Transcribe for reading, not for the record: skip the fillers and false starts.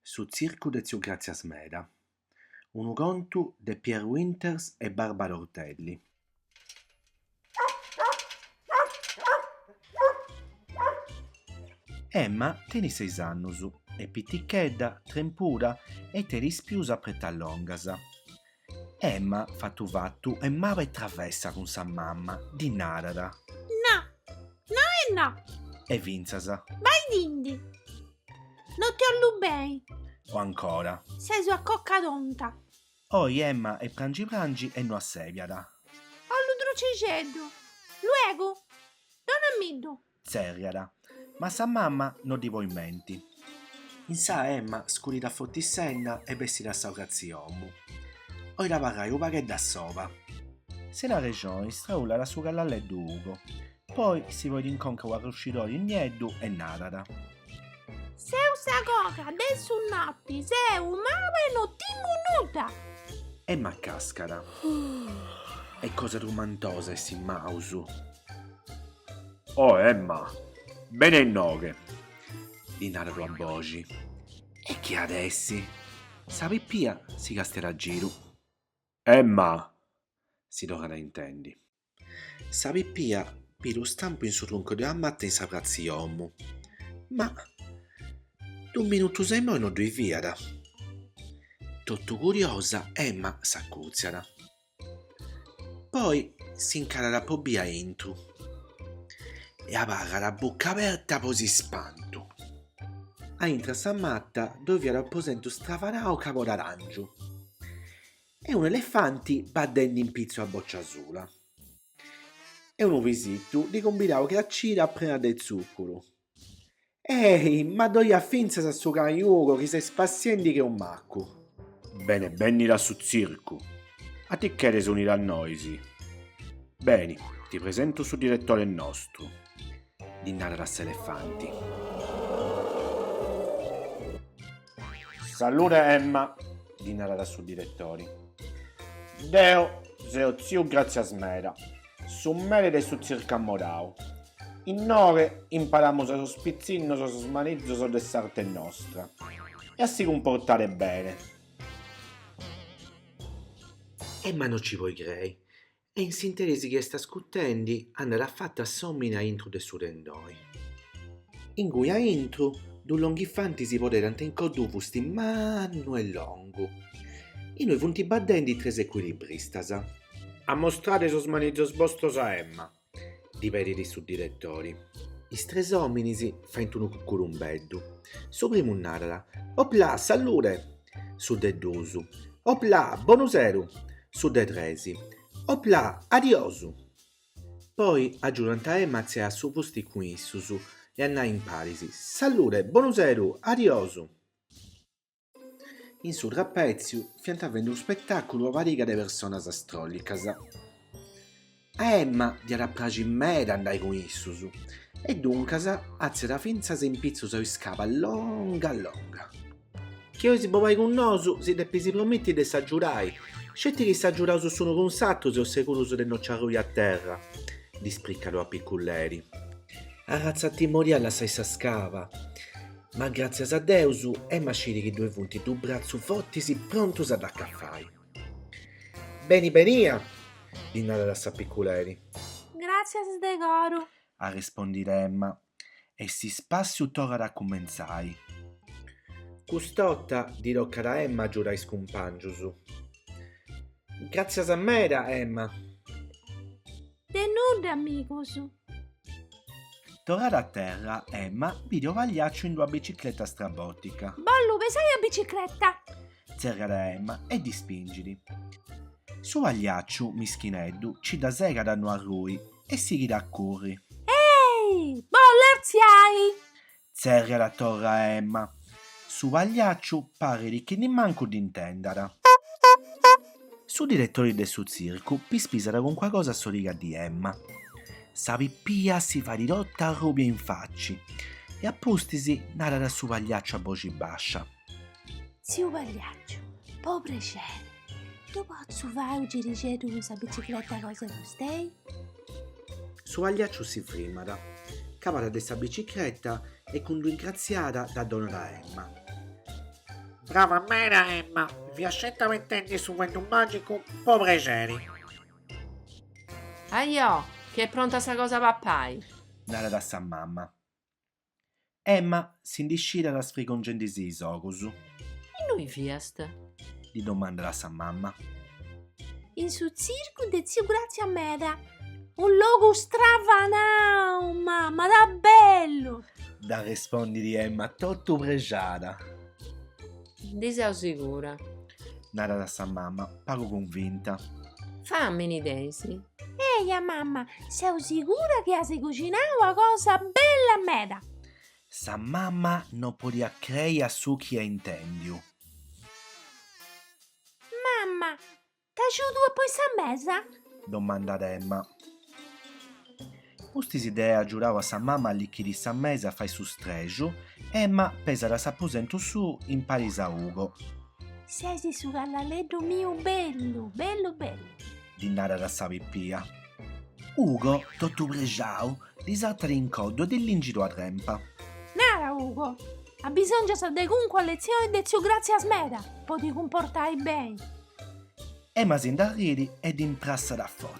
Su tzircu de tziu Gràtzias Meda. Unu contu de Pierre Winters e Barbara Ortelli. Emma tenit seis annus, est pitichedda, trempuda e tenit is pius a pretas longas. Emma, fatu fatu, est maba e travessa cun sa mamma, ddi narat. No! No e no! E fintzas. Baidindi! No ti 'ollu beni! O ancora. Ses una conca tonta! Oi Emma est prangi prangi e no assebiat. 'Ollu drucixeddu! Luegu! Donamiddu! Tzerriat, ma sa mamma no ddi ponit menti. Insà Emma scudit a forti s'enna e bessit a sa pratz'i 'omu. 'Olit abarrai u' pagheddu a soba. Sena arrexoni straullat a su callalleddu Ugo, poi si ponit in conca u' arruscidori nieddu e narat. Seu sa coga de su noti, seu maba e no timu nudda! Emma cascat. E cosa trumantosa essit Mausu. Oh Emma, beni a innoghe! Ddi narat ua boxi. E chi at essi? Sa pipia si castiat a giru. Emma! Si torrat a intendi. Sa pipia bit unu stampu in su truncu de una mata in sa pratzi 'omu. Ma dus minutus a immoi no ddui fiat. Totu curiosa Emma s'acùrtziat. Poi s'incarat po biri aintru e abarrat a buca aberta po s'ispantu. Aintru a sa mata ddoi fiat un'aposentu stravanau cabori aràngiu e un'elefanti baddendi in pitzu a bòcia asula. E unu pisitu ddi cumbidau cracida prena de tzùcuru. Ehi, ma ddoi at fintzas su cani Ugo chi s'est spassiendi che unu macu. Bene bènnida a su tzircu. A ti cheres unire a nois? Beni, ti presento su diretore nostru, ddi narat s'elefanti. Salude Emma, ddi narat su diretori. Deo seo tziu Gràtzias Meda. Su mere de su tzircu amorau. Innoghe imparamus a sos pitzinnos sos manizos de s'arte nostra e a si cumportare bene. Emma no ci podit crei e in s'interis chi est ascurtendi andat a fatu a s'omini aintru de su tendoi. Ingui aintru dus longhifantis poderant in coddu unu fusti mannu e longu, innui funt baddendi tres ecuilibristas. Ammostrade sos manizos bostros a Emma, ddi pedit su diretori. Is tres òminis faint unu cucurumbeddu. Su primu narat, Oplà, sallude! Su de dus, Oplà, bonu seru! Su de tres, Oplà, adiosu! Poi agiudant a Emma a artziai a su fusti cun issus e a nai imparis, Sallude, bonu seru, adiosu! In su trapètziu fiant fendi unu spetàculu una pariga de personas stròllicas. A Emma dd'iat a praxi meda andai cun issus e duncas artziat fintzas in pitzus a un'iscaba longa longa. Chi 'ois bobai cun nosu si depis promiti de s'agiudai, sceti chi s'agiudaus s'unu cun s'atru seus segurus de no ci arrui a terra, ddi spricat unu apiculleri. Arratza timoria a lassai sa scaba! Ma gràtzias a Deus Emma scit chi ddoi funt dus bratzus fortis prontus a dd'acafai. Beni benia! ddi narat s'apiculeri. Gràtzias de coru! Arrespondit Emma e s'ispàssiu torrat a cumentzai. Cust'orta ddi tocat a Emma agiudai is cumpàngius. Gràtzias meda, Emma! De nudda, amigus! Torrada a terra, Emma bit unu pagliacciu in d'una bicicletta strabotica. Bollu pesai a bicicletta! Tzerriat Emma e ddi spingit. Su pagliacciu, mischineddu, ci dda segat a no arrui e sighit a curri. Ehi! Bollu artziai! Tzerriat torra Emma. Su pagliacciu parit chi nimancu dd'intendat. Su diretori de su tzircu pispisat calincuna cosa a s'origa di Emma. Sa pipia si fait totu arrubia in faci e a pustis narat a su pagliacciu a boxi bascia. Tziu pagliacciu, po prexeri, ddu potzu fai u girixeddu cun sa bicicletta cosa 'e fustei? Su pagliacciu si frimat, calat de sa bicicreta e cun d'una ingratziada dda donat a Emma. Brava meda Emma, fia sceti abetendi su fueddu màgicu po prexeri. Ajò, chi est pronta sa cosa 'e papai! Narat sa mamma. Emma si ndi scidat sfrigongendisì is ogus. Innui fiast? Ddi domandat sa mamma. In su tzircu de tziu Gràtzia Meda. Un logu stravanau, mamma, ta bellu! Dd'arrespondit Emma totu prexada. Ndi seu sigura. Narat sa mamma, pagu cunvinta. Fàmini tenis? Eja, mamma, seu sigura chi as cuxinau una cosa bella meda! Sa mamma no podiat crei a su chi iat intèndiu. Mamma, T'agiudu a poi sa mesa? Domandat Emma. Pustis de ai agiudau a sa mamma a allichiri sa mesa e a fai su strexu, Emma pesat a s'aposentu suu imparis a Ugo. Ses su callaleddu miu bellu, bellu bellu. Ddi narat sa pipia. Ugo, totu prexau, ddi sartat in coddu e ddi lingit una trempa. Nara Ugo, abisongias de calincuna letzioni de tziu Gràtzias Meda po ti cumportai beni. Emma si nd'arridi e dd'imprassat a forti.